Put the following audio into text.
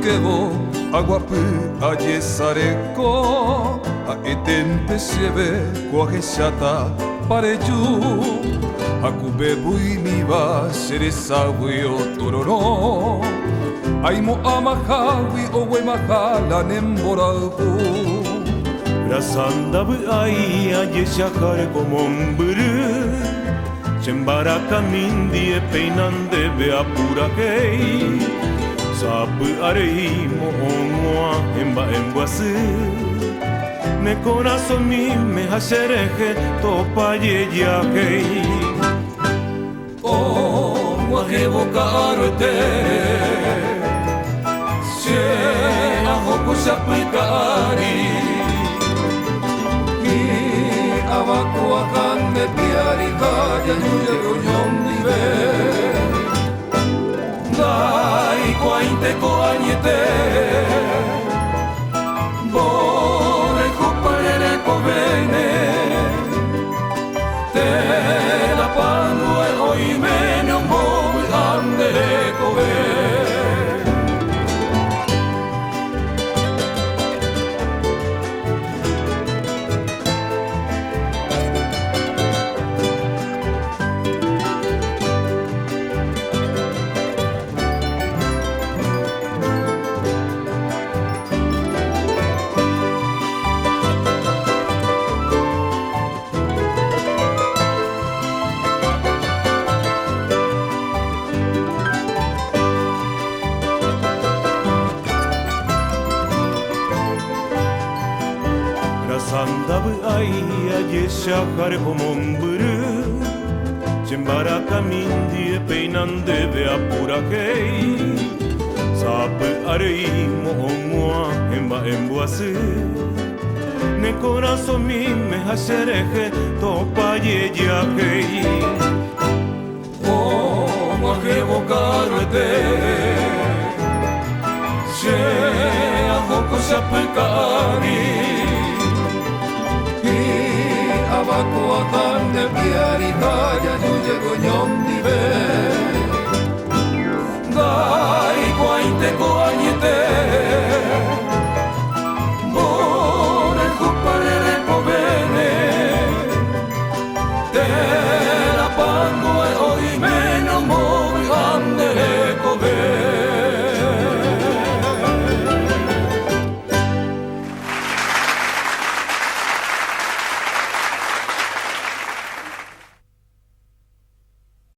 aikevo aguapy ajesareko ha'eténte chéve ko ahecháta pareju hakuvevuimíva che reságui otororõ aimo'ãmahágui oguemaha la ne mborayhu. Rasanda vy'ái ajechaháre ko mombyry Che mbarakami ndie péina ndéve apurahéi Sapy'arei mo'õg̃uahẽ mba'e mbyasy Ne korasõmíme ha che rehe topa jejahéi. Og̃uahẽvo ka'aruete che ahóko che apyka'ári Hi'ãva ko aha nde piári ha jaju jey oñondive Ndaikuaáinte ko añete Mborayhúpa rerekovéne Térãpa ambue oiméne ombovy'a nde rekove. Rasanda vy'ái ajechaháre ko mombyry Che mbarakami ndie péina ndéve apurahéi Sapy'arei mo'õg̃uahẽ mba'e mbyasy Ne korasõmíme ha che rehe topa jejahéi. Og̃uahẽvo ka'aruete che ahóko che apyka'ári Hi'ãva ko aha nde piári ha jaju jey oñondive Ndaikuaáinte ko añete Mborayhúpa rerekovéne Térãpa.